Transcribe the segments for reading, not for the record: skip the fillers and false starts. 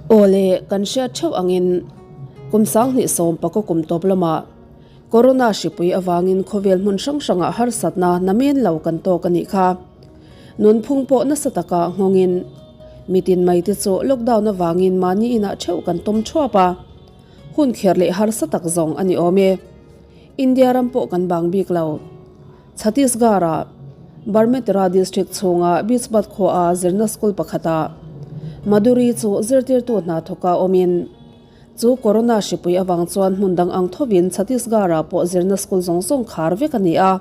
Aw le, kan hriat theuh angin kum 2019 kum tawp lamah Corona hripui avangin khawvel hmun hrang hrangah harsatna namen lo kan tawk a nih kha. Nunphung pawh nasa taka nghawngin mitin mai te chu lockdown avangin mahni inah theuh kan tawm thuap a, hun kher leh harsa tak zawng a ni awm e. India ram pawh kan bang bik lo. Chhattisgarh-a Barmetara district chhunga Bijbat khuaa zirna school pakhatah Madhuri chu zirtirtu hna thawka awmin chu corona hripui avang chuan hmun dang ang thovin Chhattisgarh-ah pawh zirna school zawng zawng khar vek a ni a.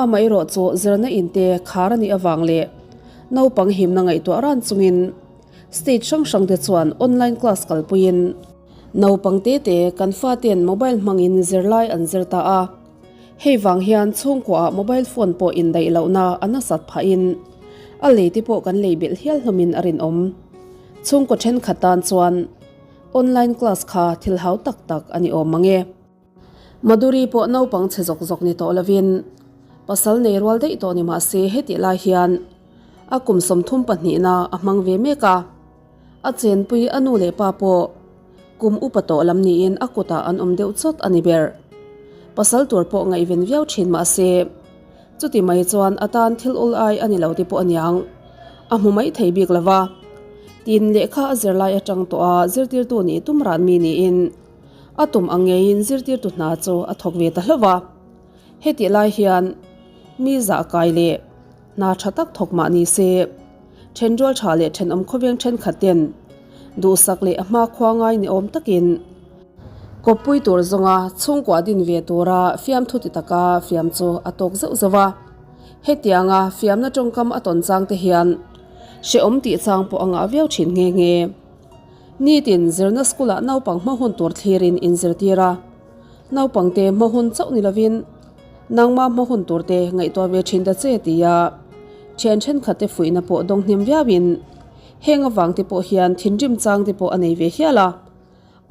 Amaherawh chu zirna inte khar a nih avang leh naupang himna ngaihtuah ran chungin state hrang hrangte chuan online class kalpuiin naupang tete kan faten mobile hmangin zirlai an zir ta a. Hei vang hian chhungkuaah mobile phone pawh indaih lohna a nasat phahin a lei te pawh kan lei belh hial hlawmin a rinawm. Chhungkaw thenkhat tan chuan online class kha thil hau tak tak a ni awm mang e. Madhuri pawh naupang chhe zawk zawk ni tawh lovin pasal nei rual daih tawh ni mah se hetih lai hian a kum 32na a hmang ve mek a. A chenpui a nu leh pa pawh kum upa tawh lam niin a kutah an awm deuh chawt a ni ber. Pasal tur pawh ngaihven viau thin mah se, chuti mai chuan a tan thil ul ai a ni lo te pawh a niang. A hmu mai thei bik lo va. Tin, lehkha a zirlai atang tawh a zirtirtu nih tum ran mi niin a tum ang ngeiin zirtirtu hna chu a thawk ve ta hlauh va. Hetih lai hian mi zah kai leh Hna tha tak thawk mah ni se, thenrual tha leh thenawm khawveng thenkhat ten duhsak leh a hma khua ngai ni awm takin kawppui tur zawnga chhungkua din ve tura fiamthu ti taka fiam chu a tawk zeuh zeuh a. Hetianga fiamna tawngkam a tawn chang te hian hrehawm tih chang pawh a ngah viau thin nghe nghe. Nitin zirna school ah naupang hma hun tur thlirin inzirtir a, naupangte hma hun chauh ni lovin, Nangmah hma hun tur te ngaihtuah ve thin ta che tia thian thenkhat te fuihna pawh dawng hnem viauin heng avang te pawh hian thinrim chang te pawh a nei ve hial a.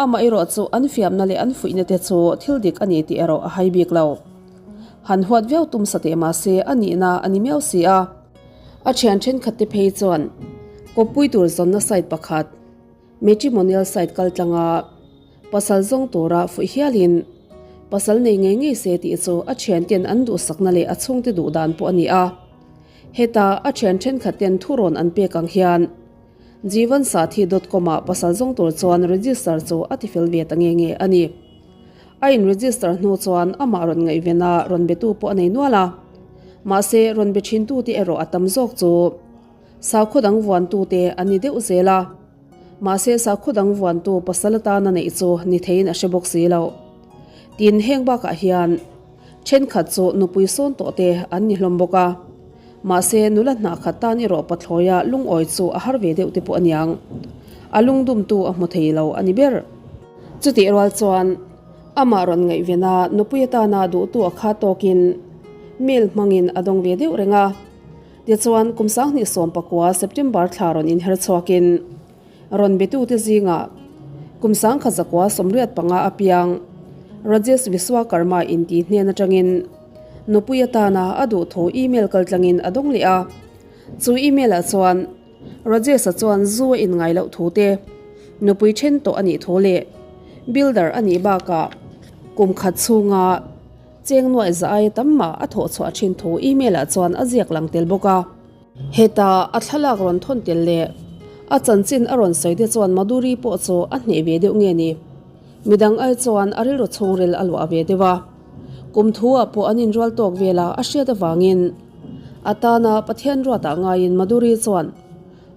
Amah erawh chu an fiamna leh an fuihna te chu thil dik a ni tih erawh a hai bik lo. Han huat viau tum sa teh mahse a nihna a ni miau si a. A thian thenkhat te phei chuan kawppui tur zawnna site pakhat matrimonial site kal tlanga Pasal zawng tura fuih hialin pasal nei ngei ngei se tih chu a thianten an duhsakna leh a chhungte duh dan pawh a ni a. Heta a thian thenkhatten thurawn an pek ang hian Jeevansathi dot com ah pasal zawng tur chuan register chu a tifel ve ta nge nge a ni. A in register hnu chuan amah rawn ngaihven a rawn betu pawh a nei nual a. Mahse rawn be thintute erawh a tam zawk chu sakhaw dang vuantute an ni deuh zel a. Mahse sakhaw dang vuantu pasal atana neih chu ni theiin a hre bawk si lo. Tin, heng bakah hian thenkhat chu nupui sawn tawh te an ni hlawm bawk a. Mahse nula hnah khat tan erawh pathlawia lungawi chu a har ve deuh te pawh a niang. A lungdumtu a hmu thei lo a ni ber. Chutih rual chuan amah rawn ngaihven a nupui atana duhtu a kha tawkin mail hmangin a dawng ve deuh reng a. Tichuan, kum 2019 September thla rawn inher chhuakin rawn betute zingah kum 1985 apiang Rajesh Vishwakarma inti hnen atangin nupui atana a duh thu email kaltlangin a dawng leh a. Chu email-ah chuan Rajesh-a chuan zu a inngai loh thu te, nupui then tawh a nih thu leh builder a nih bakah kum khat chhunga Cheng nuaih za aia tam mah a thawh chhuah thin thu email ah chuan a ziak lang tel bawk a. Heta a thlalak rawn thawn tel leh a chanchin a rawn sawi te chuan Madhuri pawh chu a hneh ve deuh nge ni? Midang ai chuan a rilru chhungril a luah ve deuh a. Kum thu ah pawh an inrual tawk vel a a hriat avangin a tana Pathian ruatah ngaiin Madhuri chuan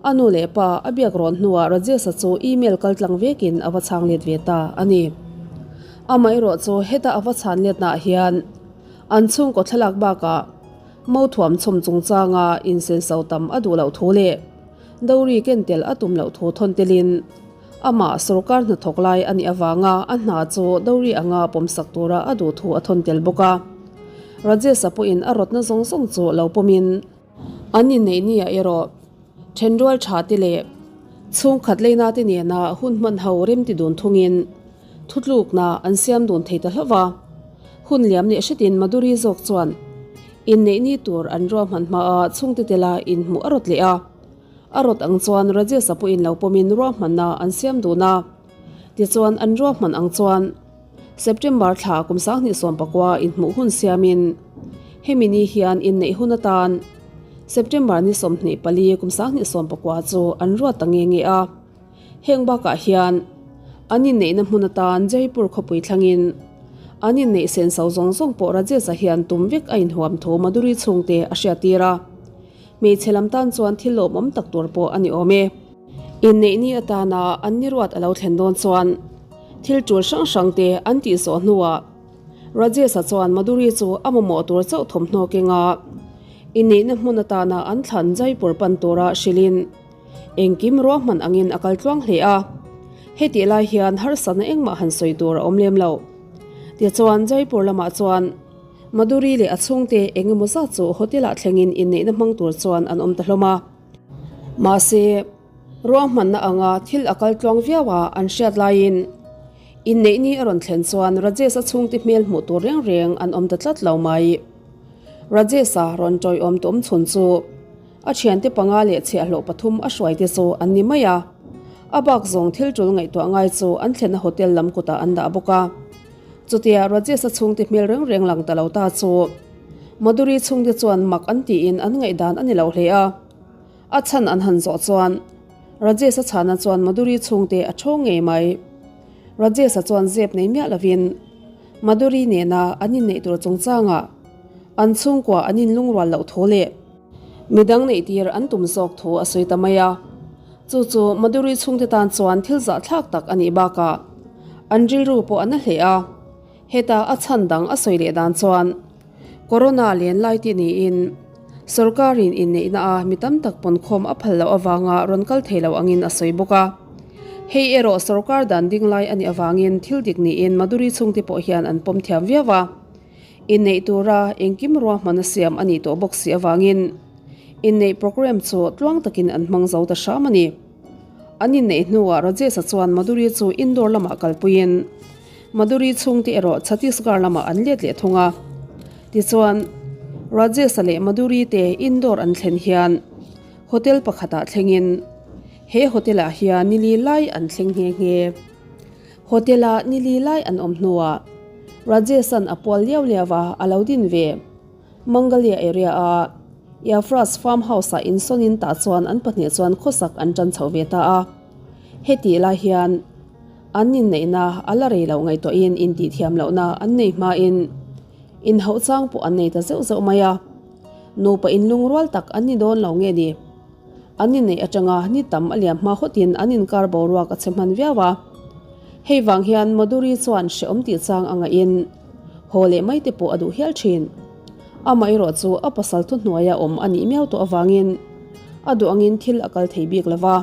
a nu leh pa a biak rawn hnuah Rajesh-a chu email kaltlang vekin a va chhang let ve ta a ni. Amaherawh chu heta a va chhan letnaah hian an chhungkaw thlalak bakah mothuam chhawm chungchanga insenso tam a duh loh thu leh dowry ken tel a tum loh thu thawn telin amah sorkar hnathawk lai a nih avanga a hna chu dowry anga pawmsak tura a duh thu a thawn tel bawk a. Rajesh-a pawhin a rawtna zawng zawng chu lo pawmin An inneih ni ah erawh thenrual tha te leh chhungkhat leina te nena hun hman ho rem ti dun thungin thutlukna an siam dun thei ta hlauh va. Hun liam leh hretin Madhuri zawk chuan inneih ni tur an ruahman hmaa chhungte tela inhmuh a rawt leh a. A rawt ang chuan Rajesh-a pawhin lo pawmin ruahmanna an siam dun a. Tichuan an ruahman ang chuan September thla kum 2019 inhmuh hun siamin hemi ni hian inneih hun atan September ni 24 kum 2019 chu an ruat ta nge nge a. Heng bakah hian an inneihna hmun atan Jaipur khawpui thlangin an inneih senso zawng zawng pawh Rajesh-a hian tum vek a inhuam thu Madhuri chhungte a hriattir a. Hmeichhe lam tan chuan thil lawmawm tak tur pawh a ni awm e. Inneih ni atana an ni ruat a lo thlen dawn chuan thil tul hrang hrang te an tih zawh hnuah Rajesh-a chuan Madhuri chu a mamawh tur chauh thawmhnaw kenga inneihna hmun atana an thlan Jaipur pan tura hrilhin engkim ruahman angin a kal tluang hle a. Hetih lai hian harsatna engmah han sawi tur a awm lem lo. Tichuan Jaipur lamah chuan Madhuri leh a chhungte eng emaw zat chu hotel-ah thlengin inneihna hmang tur chuan an awm ta hlawm a. Mahse, ruahmanna anga thil a kal tluang viau a an hriat laiin inneih ni a rawn thlen chuan Rajesh-a chhungte hmel hmuh tur reng reng an awm ta tlat lo mai. Rajesh-a rawn tawiawm tawm chhun chu a thiante panga leh chhiahhlawh pathum a hruaite chu an ni mai a, a bak zawng thil tul ngaihtuah ngai chu an thlenna hotel lam kutah an dah bawk a. Chutia Rajesh-a chhungte hmel reng reng lang ta lo ta chu Madhuri chhungte chuan mak an tiin an ngaihdan a ni lo hle a. A chhan an han zawh chuan Rajesh-a chhana chuan Madhuri chhungte a ṭhawng ngei mai. Rajesh-a chuan zep nei miah lovin Madhuri nena an inneih tur chungchangah an chhungkua an inlungrual loh thu leh midang neih tir an tum zawk thu a sawi ta mai a. Chu chu Madhuri chhungte tan chuan thil zahthlak tak a nih bakah an rilru pawh a na hle a. Heta a chhan dang a sawi leh dan chuan Corona len lai tih niin sorkarin inneihna a mi tam tak pawnkhawm a phal loh avanga rawn kal thei lo angin a sawi bawk a. Hei erawh sorkar dan ding lai a nih avangin thil dik niin Madhuri chhungte pawh hian an pawm thiam viau a. Inneih tura engkim ruahman a siam a nih tawh bawk si avangin inneih programme chu tluang takin an hmang zo ta hram a ni. An inneih hnuah Rajesh-a chuan Madhuri chu Indore lamah kalpuiin Madhuri chhungte erawh Chhattisgarh lamah an let leh thung a. Tichuan, Rajesh-a leh Madhuri te Indore an thlen hian hotel pakhatah thlengin he hotel-ah hian nili lai an thleng nghe nghe. Hotel-ah nili lai an awm hnuah Rajesh-a'n a pual liau liau a, a lo din ve. Mangalia area-a Yafras farm house-ah insawnin tah chuan an pahnih chuan khawsak an tan chho ve ta a. Hetih lai hian An inneihna a la rei loh ngaihtuahin intihthiam lohna an nei hmain inhauh chang pawh an nei ta zeuh zeuh mai a. Nupa inlungrual tak an ni dawn lo nge ni? An inneih atanga ni tam a liam hma hawtin an inkar boruak a che hman viau a. Hei vang hian Madhuri chuan hrehawm tih chang a ngaihin haw leh mai te pawh a duh hial thin. Amaherawh chu a pasal thuhnuaia awm a nih miau tawh avangin a duh angin thil a kal thei bik lo va.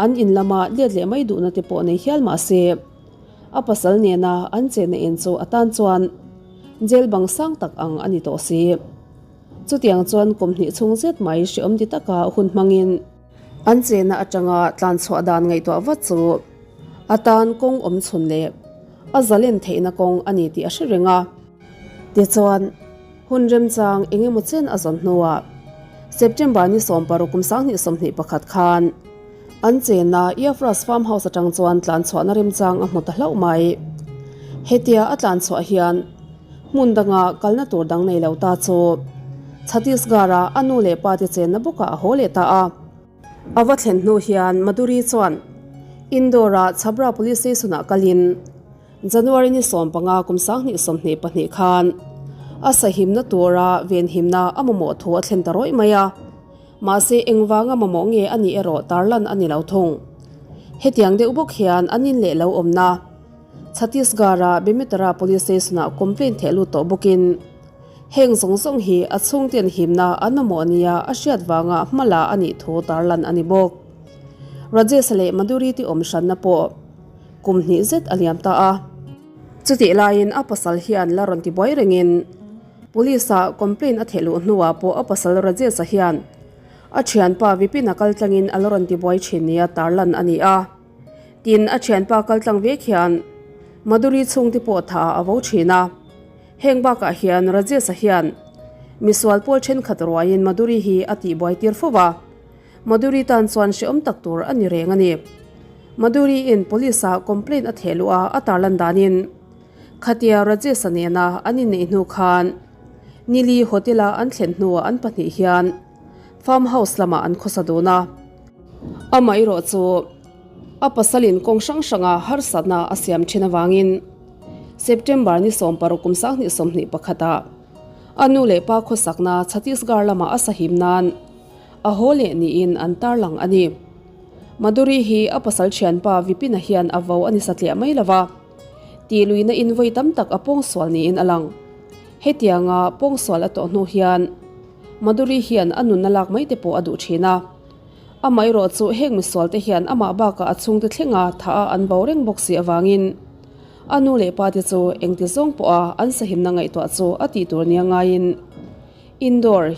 An in lama let leh mai duhna te pawh nei hial mah se, a pasal nena an chenna in chu a tan chuan jail bang sang tak ang a ni tawh si. Chutiang chuan kum hnih chhung zet mai hreawm ti taka hun hmangin an chenna atanga tlan chhuah dan ngaihtuah vat chu a tan kawng awm chhun leh a zalen theihna kawng a ni tih a hre reng a. Tichuan, hun remchang eng emaw chen a zawn hnuah September ni 16 kum 2021 khan an chenna Eafras Farm House atang chuan tlan chhuahna remchang a hmu ta hlauh mai. Hetia a tlan chhuah hian hmun danga kalna tur dang nei lo ta chu Chhattisgarh-a a nu leh pa te chenna bawkah a haw leh ta a. A va thlen hnu hian Madhuri chuan Indore-a Chhabra Police Station-ah kalin January ni 15 kum 2022 khan a sahimna tura venhimna a mamawh thu a thlen ta rawih mai a, mahse engvanga mamawh nge a nih erawh tarlan a ni lo thung. Hetiang deuh bawk hian an in leh lo awmna Chhattisgarh-a Bemetara Police Station-ah complaint theh lut tawh bawkin heng zawng zawng hi a chhungten himna an mamawh nia a hriat vanga hmala a nih thu tarlan a ni bawk. Rajesh-a leh Madhuri te awm hranna pawh Kum hnih zet a liam ta a. Chutih laiin a pasal hian la rawn ti buai rengin Police-ah complaint a theh luh hnuah pawh a pasal Rajesh-a hian a thianpa Vipin-a kal tlangin a la rawn ti buai thin nia tarlan a ni a. Tin, a thianpa kal tlang vek hian Madhuri chhungte pawh tha a vo thin a. Heng bakah hian Rajesh-a hian misual pawl thenkhat ruaiin Madhuri hi a tihbuai tir fo va. Madhuri tan chuan hrehawm tak tur a ni reng a ni. Madhuri in police ah complaint a theh luh a, a tarlan danin khatia Rajesh-a nena an inneih hnu khan Nili hotel a an thlen hnuah an pahnih hian farm house lamah an khawsa dun a. Amaherawh chu a pasalin kawng hrang hranga harsatna a siam thin avangin September ni 16 kum 2021 ah a nu leh pa khawsakna Chhattisgarh lamah a sahim nan a haw leh niin an tarlang a ni. Madhuri hi a pasal thianpa Vipina hian a vo a ni satliah mai lova, tihluihna in vawi tam tak a pawngsual niin a lang. Hetianga pawngsual a tawh hnu hian Madhuri hian a nunna lak mai te pawh a duh thin a. Amaherawh chu heng misual te hian amah bakah a chhungte thlenga thah a an bo reng bawk si avangin a nu leh pa te chu engti zawng pawha an sahimna ngaihtuah chu a tih tur nia ngaiin Indore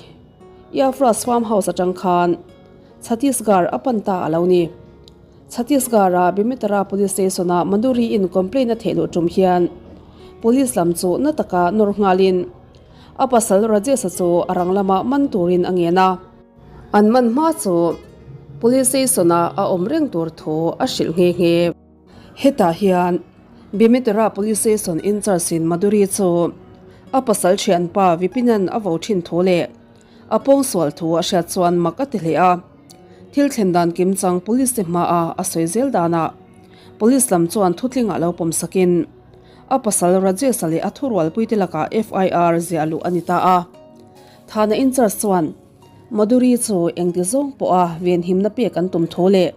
Yafras Farm House atang khan Chhattisgarh a pan ta a lo ni. Chhattisgarh-a Bemetara Police Station-a Madhuri in complaint a theih luh tum hian Police lam chu na taka nawr nghalin a pasal Rajesh-a chu a rang lama man turin a ngen a. An man hma chu Police Station-a a awm reng tur thu a hrilh nghe nghe. Hetah hian Bemetara Police Station in-charge in Madhuri chu a pasal thianpa Vipinan a vo thin thu leh a pawngsual thu a hriat chuan mak a ti hle a. Thil thlen dan kim chang Police te hmaah a sawi zel danah Police lam chuan thutlingah lo pawm sakin a pasal Rajesh-a leh a thurualpuite lakah FIR ziah luh a ni ta a. Thana in-charge chuan Madhuri chu engti zawng pawha venhimna pek an tum thu leh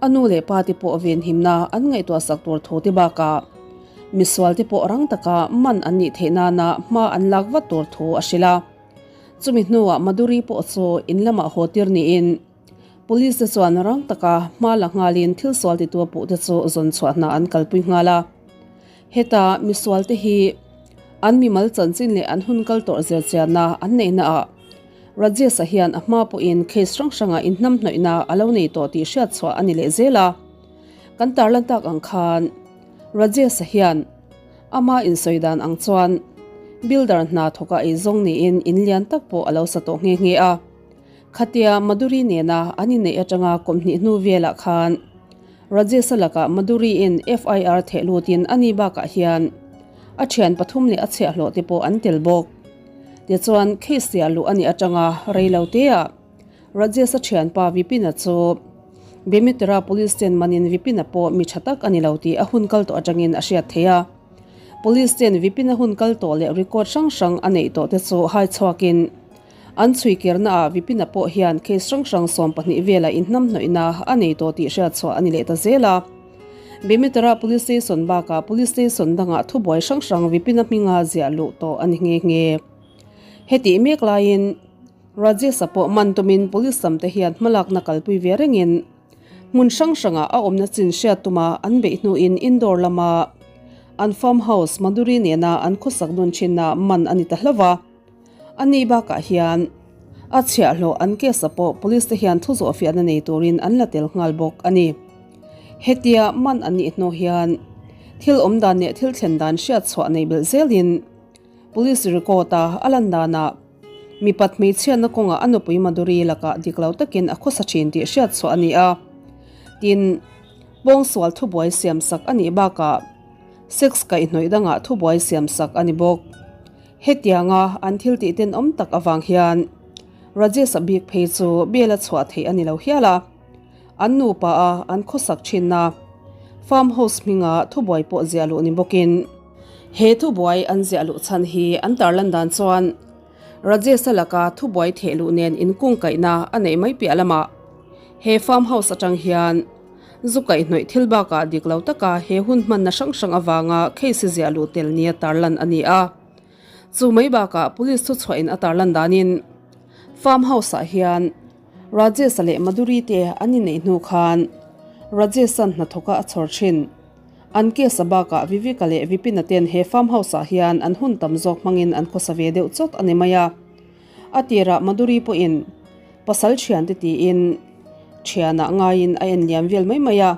a nu leh pa te pawh venhimna an ngaihtuah sak tur thu te bakah misual te pawh rang taka man an nih theih nana hma an lak vat tur thu a hrilh a. Chumi hnuah Madhuri pawh chu in lamah haw tir niin Police te chuan rang taka hma la nghalin thil sual titu a puh te chu zawn chhuah hna an kalpui nghal a. Heta misual te hi an mimal chanchin leh an hun kal tawh zir chianna an neihna ah Rajesh-a hian a hma pawhin case hrang hrangah inhnamhnawihna a lo nei tawh tih hriat chhuah a ni leh zel a. Kan tarlan tak ang khan Rajesh-a hian ama insawi dan ang chuan builder hna thawka eizawng niin in lian tak pawh a lo sa tawh nghe nghe a. Khatia Madhuri nena an inneih atanga kawmhnih hnu velah khan Rajesh-a lakah Madhuri-in FIR theh lutin a ni bakah hian a thian pathum leh a chhiahhlawh te pawh an tel bawk. Tichuan, case tia luh a nih atanga rei lo teah Rajesh-a thianpa Vipin-a chu Bemetara Police ten manin Vipin-a pawh mi tha tak a ni lo tih a hun kal tawh atangin a hriat theih a. Police ten Vipin-a hun kal tawh leh record hrang hrang a neih tawh te chu hai chhuakin An chhui kernaah Vipina pawh hian case hrang hrang 12 velah inhnamhnawihna a nei tawh tih hriatchhuah a ni leh ta zel a. Bemetara Police Station bakah Police Station dangah thubuai hrang hrang Vipina hminga ziah luh tawh a ni nghe nghe. Hetih mek laiin Rajesh-a pawh man tumin Police lamte hian hmalakna kalpui ve rengin hmun hrang hrangah a awmna chin hriat tuma an beih hnuin Indore lama an farm house Madhuri nena an khawsak dun thinna man a ni ta hlauh va. A ni bakah hian a chhiahhlawh an case ah pawh police te hian thu zawhfiahna nei turin an la tel nghal bawk a ni. Hetia man an nih hnu hian thil awm dan leh thil thlen dan hriat chhuah nei belh zelin police record a a lan danah mipat hmeichhiatna kawngah a nupui Madhuri lakah dik lo takin a khawsa thin tih hriat chhuah a ni a. Tin, pawngsual thubuai siamsak a nih bakah sex kaihhnawih dangah thubuai siamsak a ni bawk. Hetianga an thil tih tenawm tak avang hian Rajesh-a bik phei chu bail a chhuah theih a ni lo hial a, an nupa a an khawsak thinna farm house hminga thubuai pawh ziah luh ni bawkin he thubuai an ziah luh chhan hi an tarlan dan chuan Rajesh-a laka thubuai theh luh nen inkungkaihna a neih mai piah lamah he farm house atang hian zu kaihhnawih thil bakah dik lo taka he hun hmanna hrang hrang avanga case ziah luh tel nia tarlan a ni a. Chu mai bakah police thu chhuahin a tarlan danin farm house-ah hian Rajesh-a leh Madhuri te an inneih hnu khan Rajesh-a'n hnathawka a chhawr thin. An case-a bakah Vivek-a leh Vipin-a ten he farm house-ah hian an hun tam zawk hmangin an khawsa ve deuh chawt a ni mai a. A tirah Madhuri pawhin pasal thiante tiin thianah ngaiin a en liam vel mai mai a,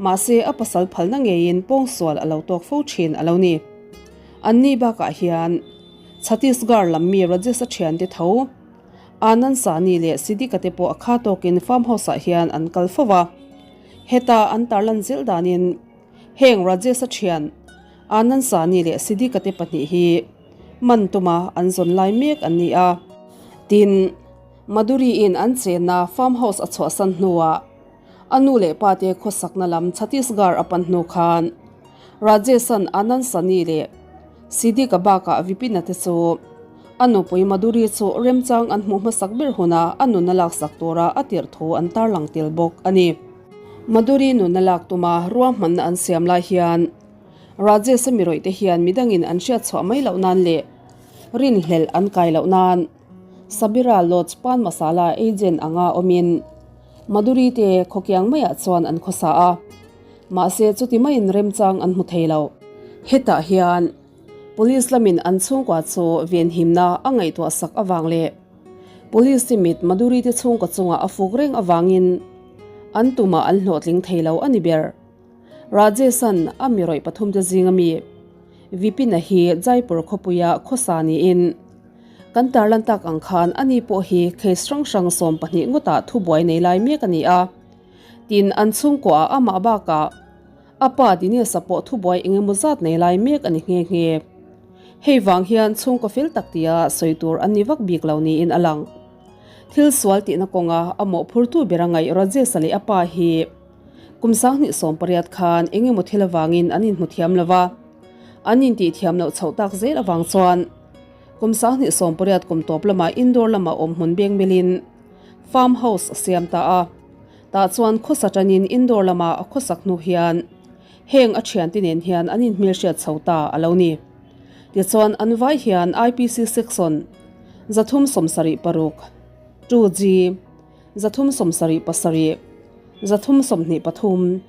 mahse a pasal phalna ngeiin pawngsual a lo tawk fo thin a lo ni. Anni bakah hian Chhattisgarh lam mi Rajesh-a thiante tho. Anand Sahni leh Siddique-a te pawh a kha tawkin farm house-ah hian an kal fo va. Heta an tarlan zel danin heng Rajesh-a thian Anand Sahni leh Siddique-a te pahnih hi man tuma an zawn lai mek an ni a. Tin, Madhuri-in an chenna farm house a chhuahsan hnuah A nu leh pa te khawsakna lam Chhattisgarh a pan hnu khan Rajesh-a'n Anand Sahni leh Siddique-a bakah Vipin-a te chu a nupui Madhuri chu remchang an hmuh hmasak ber huna a nunna laksak tura a tirh thu an tarlang tel bawk a ni. Madhuri nunna lak tuma ruahmanna an siam lai hian Rajesh-a mirawih te hian midangin an hriat chhuah mai loh nan leh rinhlelh an kai loh nan Sabira Lodge Pan Masala agent anga awmin Madhuri te khawkiang maiah chuan an khawsa a, mahse chuti maiin remchang an hmu thei lo. Hetah hian Police lamin an chhungkua chu venhimna a ngaihtuah sak avang leh Police te mit Madhuri te chhungkaw chungah a fuk reng avangin an tumah an hlawhtling thei lo a ni ber. Rajesh-a'n a mi rawih pathumte zinga mi Vipin-a hi Jaipur khawpuia khawsa niin Kan tarlan tak ang khan ani pawh hi case hrang hrang 12 ngawtah thubuai nei lai mek a ni a. Tin, an chhungkuaah amah bakah a pa Dinesh-a pawh thubuai eng emaw zat nei lai mek a ni nghe nghe. Hei vang hian chhungkaw fel tak tia sawi tur an ni vak bik lo niin a lang. Thil sual tihna kawnga a mawhphurtu ber a ngaih Rajesh-a leh a pa hi kum 2018 khan eng emaw thil avangin an inhmu thiam lo va, an intihthiam loh chhoh tak zel avang chuan Kum 2018 kum tawp lamah Indore lama awm hmun beng milin farm house a siam ta a. Tah chuan khawsa tanin Indore lama a khawsak hnu hian heng a thiante nen hian an inhmelhriat chho ta a lo ni. Tichuan an vai hian IPC Section 376, 2G, 377, 323,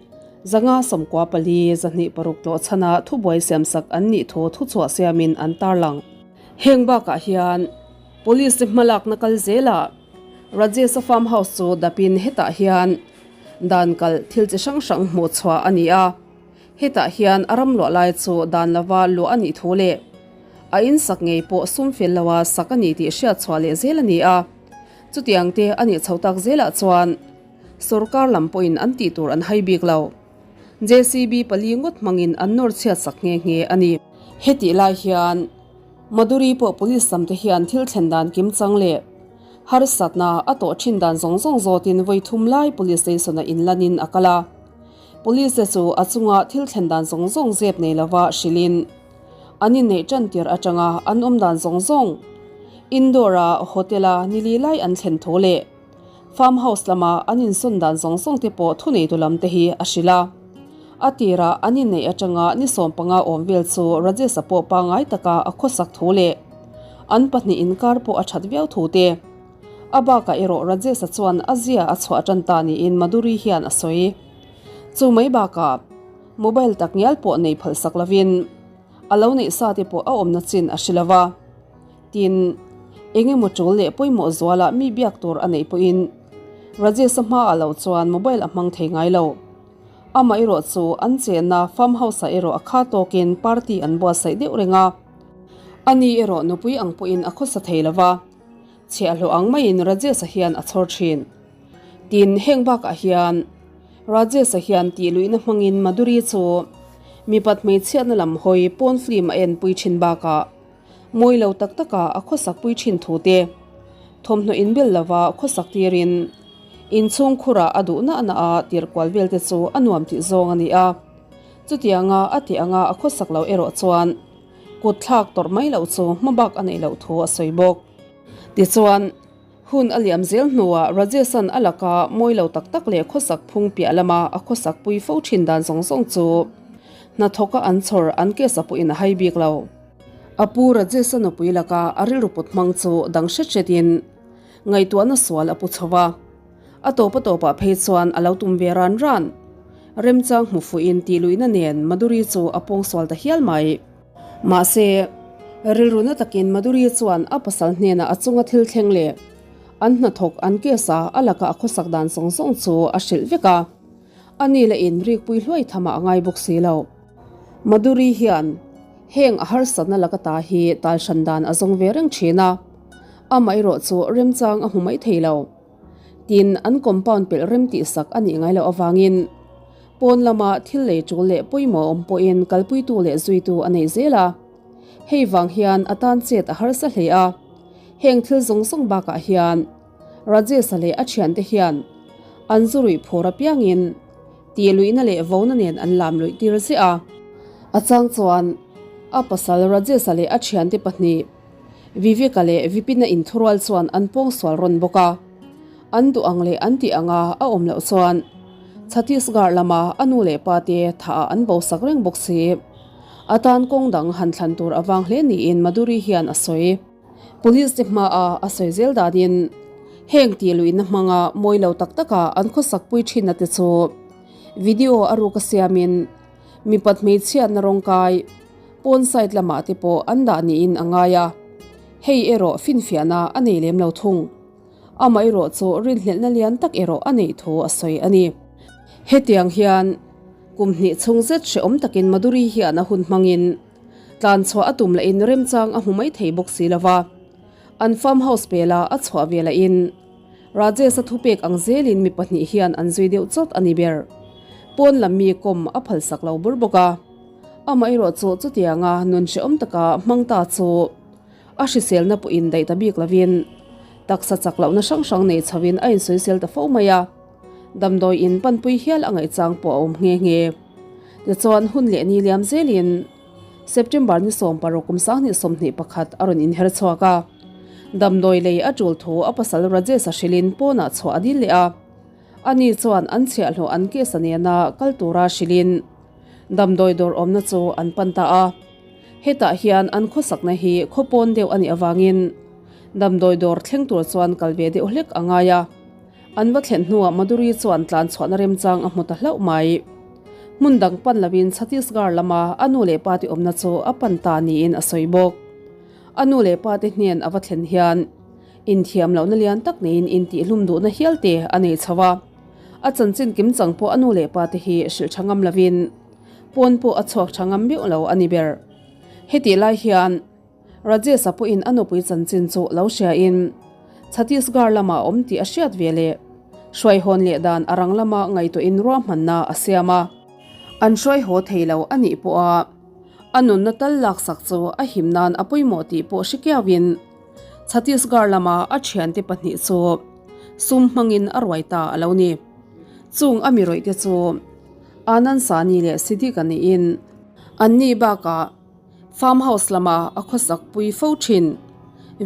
594, 206 tlawh chhana thubuai siamsak an nih thu thuchhuah siamin an tarlang. Heng bakah hian Police te hmalakna kal zelah Rajesh-a farm house chu dapin hetah hian dan kalh thil chi hrang hrang hmuh chhuah a ni a, hetah hian a ram luah lai chu dan lova luah a nih thu leh a insak ngei pawh sum fel loa sak a ni tih hriat chhuah leh zel a ni a. Chutiang te a nih chho tak zelah chuan sorkar lam pawhin an tih tur an hai bik lo. JCB pali ngawt hmangin an nawr chhiat sak nghe nghe a ni. Hetih lai hian Madhuri pawh police lam te hian thil thlen dan kim chang leh harsatna a tawh thin dan zawng zawng zawtin vawi thum lai police station-a inlanin a kal a. Police te chu a chunga thil thlen dan zawng zawng zep nei lova hrilhin An inneih tan tir atanga an awm dan zawng zawng Indore-a hotel-a nili lai an thlen thu leh farm house lama an insawn dan zawng zawng te pawh thuneitu lam te hi a hrilh a. A tirah an inneih atanga ni 15 awm vel chu Rajesh-a pawh pangngai taka a khawsak thu leh an pahnih inkar pawh a that viau thu te. A bakah erawh Rajesh-a chuan a zia a chhuah tan ta niin Madhuri hian a sawi. Chu mai bakah. Mobile tak ngial pawh nei phal sak lovin a lo neih sa te pawh a awmna chin a hre lova. Tin, eng emaw tul leh pawimawh zualah mi biak tur a neih pawhin Rajesh-a hmaah lo chuan mobile a hmang thei ngai lo. Amah erawh chu an chenna farm house-ah erawh a kha tawkin party an buatsaih deuh reng a. Ani erawh nupui ang pawhin a khawsa thei lova, chhiahhlawh ang maiin Rajesh-a hian a chhawr thin. Tin, heng bakah hian Rajesh-a hian tih luihna hmangin Madhuri chu mipat hmeichhiatna lam hawi pawn film a enpui thin bakah mawi lo tak taka a khawsakpui thin thu te thawmhnaw inbel lova khawsak tirin inchhung khurah a duh na na a tirhkual vel te chu a nuam tih zawng a ni a. Chutianga a tih anga a khawsak lo erawh chuan kut thlak tawrh mai loh chu hmabak a neih loh thu a sawi bawk. Tichuan. Hun a liam zel hnuah Rajesh-a'n a laka mawi lo tak tak leh khawsak phung piah lama a khawsak pui fo thin dan zawng zawng chu hnathawka an chhawr an case-a pawhin a hai bik lo. A pu Rajesh-a nupui laka a rilru put hmang chu dang hret hretin ngaihtuahna sual a pu chho va, a tawp a tawpah phei chuan a lo tum ve ran ran. Remchang hmu fuhin tih luihna nen Madhuri chu a pawngsual ta hial mai. Mahse, rilru na takin Madhuri chuan a pasal hnenah a chunga thil thleng leh an hnathawk an case a a laka a khawsak dan zawng zawng chu a hrilh vek a. Ani la in rikpui hluai thamah a ngai bawk si lo. Madhuri hian heng a harsatna laka ta hi talhran dan a zawng ve reng thin a. Amaherawh chu remchang a hmu mai thei lo. Tin, an compound pelh rem tih sak a nih ngai loh avangin pawn lama thil lei tul leh pawimawh awm pawhin kalpuitu leh zuitu a nei zel a. Hei vang hian a tan chet a harsa hle a. Heng thil zawng zawng bakah hian Rajesh-a leh a thiante hian an zu ruih phur apiangin tih luihna leh vona nen an lam luih tir ziah a. A chang chuan a pasal Rajesh-a leh a thiante pahnih Viveka leh Vipina inthurual chuan an pawngsual rawn bawk a. An duh ang leh an tih anga a awm loh chuan Chhattisgarh lama a nu leh pa te thah ah an bosak reng bawk si. A tan kawng dang han thlan tur avang hle niin Madhuri hian a sawi. Police te hmaa a sawi zel danin heng tih luihna hmanga mawi lo tak taka an khawsakpui thinna te chu video a ruk a siamin mipat hmeichhiatna rawngkai pawn site lamah te pawh an dah niin a ngai a, hei erawh finfiahna a nei lem lo thung. Amaherawh chu rinhlelhna lian tak erawh a neih thu a sawi a ni. Hetiang hian kum hnih chhung zet hrehawm takin Madhuri hian a hun hmangin Tlan chhuah a tum lahin remchang a hmu mai thei bawk si lo va, an farm house pela a chhuah ve lahin Rajesh-a thupek ang zelin mi pahnih hian an zui deuh chawt a ni ber. Pawn lam mi kawm a phalsak lo bur bawk a, amaherawh chu chutianga nun hrehawm taka hmang ta chu a hriselna pawhin daih ta bik lovin taksa chak lohna hrang hrang nei chhoin a insawisel ta fo mai a. Damdawi in panpui hial a ngaihchang pawh a awm nghe nghe. Tichuan hun leh ni liam zelin September ni 16 kum 2021 a rawn inher chhuak a. Damdawi lei a tul thu a pasal Rajesh a hrilhin pawnah chhuah a dil leh a. Ani chuan an chhiahhlawh an case a nena kal tura hrilhin damdawi dawr awmna chu an pan ta a. Hetah hian an khawsakna hi khawpawn deuh a nih avangin damdawi dawr thleng tur chuan kal ve deuh hlek a ngai a. An va thlen hnuah Madhuri chuan tlan chhuahna remchang a hmu ta hlauh mai. Hmun dang pan lovin Chhattisgarh lama a nu leh pate awmna chu a pan ta niin a sawi bawk. A nu leh pate hnen a va thlen hian inthiam lohna lian tak neiin intihlum duhna hial te a nei chho a. A chanchin kim chang pawh a nu leh pate hi hrilh tha ngam lovin pawn pawh a chhuak tha ngam meuh lo a ni ber. Hetih lai hian. Rajesh-a pawhin a nupui chanchin chu lo hriain Chhattisgarh lamah a awm tih a hriat ve leh hruaihawn leh dan a rang lama ngaihtuahin ruahmanna a siam a. An hruaihaw thei lo a nih pawha a nunna tal laksak chu a him nan a pawimawh tih pawh hre kiauin Chhattisgarh lama a thiante pahnih chu sum hmangin a ruai ta a lo ni. Chung a mi rawihte chu Anand Sani leh Siddiq-a niin anni bakah Farm house lama a khawsak pui fo thin.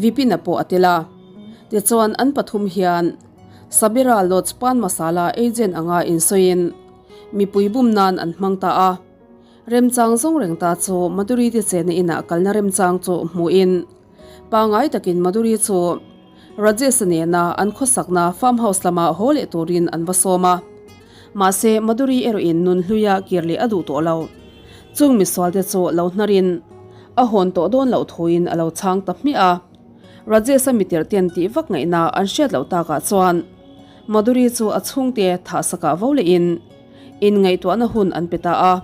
Vipin-a pawh a tel a. Tichuan an pathum hian Sabira Lodge Pan Masala agent anga insawiin mipui bum nan an hmang ta a. Remchang zawng reng ta chu Madhuri te chena inah kalna remchang chu hmuhin pangai takin Madhuri chu Rajesh-a nena an khawsakna farm house lama haw leh turin an va sawm a. Mahse, Madhuri erawhin nun hluia kir leh a duh tawh lo. Chung misualte chu lo hnarin a hawn tawh dawn loh thuin a lo chhang ta hmiah a. Rajesh-a mitirhten tih vak ngaihna an hriat loh takah chuan Madhuri chu a chhungte thahsakah vo lehin inngaihtuahna hun an pe ta a.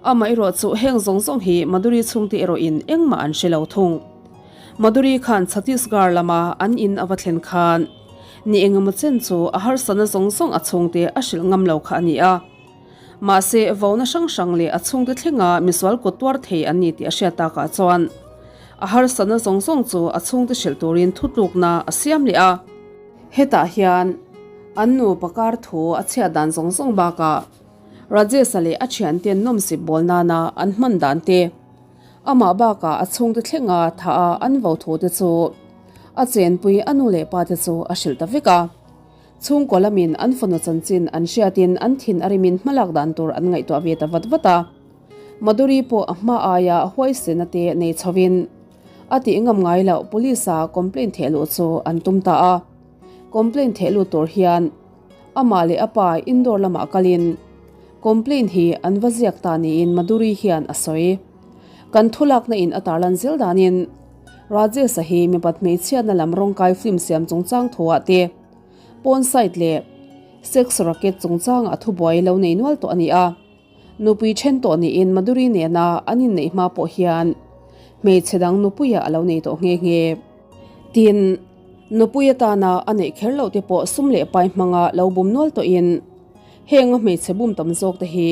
Amaherawh chu heng zawng zawng hi Madhuri chhungte erawhin engmah an hre lo thung. Madhuri khan Chhattisgarh lama an in a va thlen khan ni engemaw chen chu a harsatna zawng zawng a chhungte a hrilh ngam lo kha a ni a. Mahse, vona hrang hrang leh a chhungte thlenga misual kut tuar thei an ni tih a hriat takah chuan a harsatna zawng zawng chu a chhungte hrilh turin thutlukna a siam leh a. Hetah hian an nupa kar thu a chhiat dan zawng zawng bakah Rajesh-a leh a thianten nawmsip bawl nana an hman dan te, amah bakah a chhungte thlenga tha a an vo thu te chu a chenpui a nu leh pa te chu a hrilh ta vek a. Chhungkaw lamin an fanu chanchin an hriatin an thin a rimin hmalak dan tur an ngaihtuah ve ta vat vat a. Madhuri pawh a hma aia huaisena te nei chhovin a tih ngam ngai loh police-a complaint theh luh chu an tum ta a. Complaint theh lut tur hian Amah leh a pa indoor lamah kalin complaint hi an va ziak ta niin Madhuri hian a sawi. Kan thulakna in a tarlan zel danin Rajesh-a hi mipat hmeichhiatna lam rawngkai film siam chungchang thuah te, porn site leh sex racket chungchangah thubuai lo nei nual tawh a ni a. Nupui then tawh niin Madhuri nena an inneih hma pawh hian hmeichhe dang nupuia a lo nei tawh nghe nghe. Tin. Nupui atana a neih kher loh te pawh sum leh pai hmanga lo bum nual tawhin heng a hmeichhe bum tam zawk te hi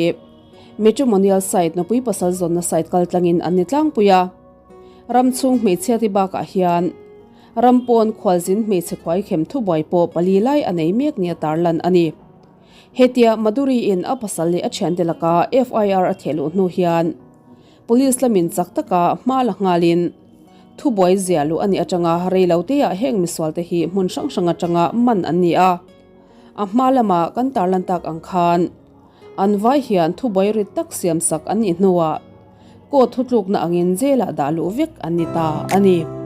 matrimonial site nupui pasal zawnna site kal tlangin an ni tlangpui a. Ram chhung hmeichhia te bakah hian ram pawn khualzin hmeichhe khuaikhem thubuai pawh pali lai a nei mek nia tarlan a ni. Hetia Madhuri in a pasal leh a thiante laka FIR a theh luh hnu hian Police lamin chak taka hma la nghalin thubuai ziah luh a nih atanga rei lo teah heng misualte hi hmun hrang hrang atanga man an ni a. A hma lama kan tarlan tak ang khan an vai hian thubuai rit tak siamsak an nih hnuah court thutlukna angin jail-ah dah luh vek an ni ta a ni.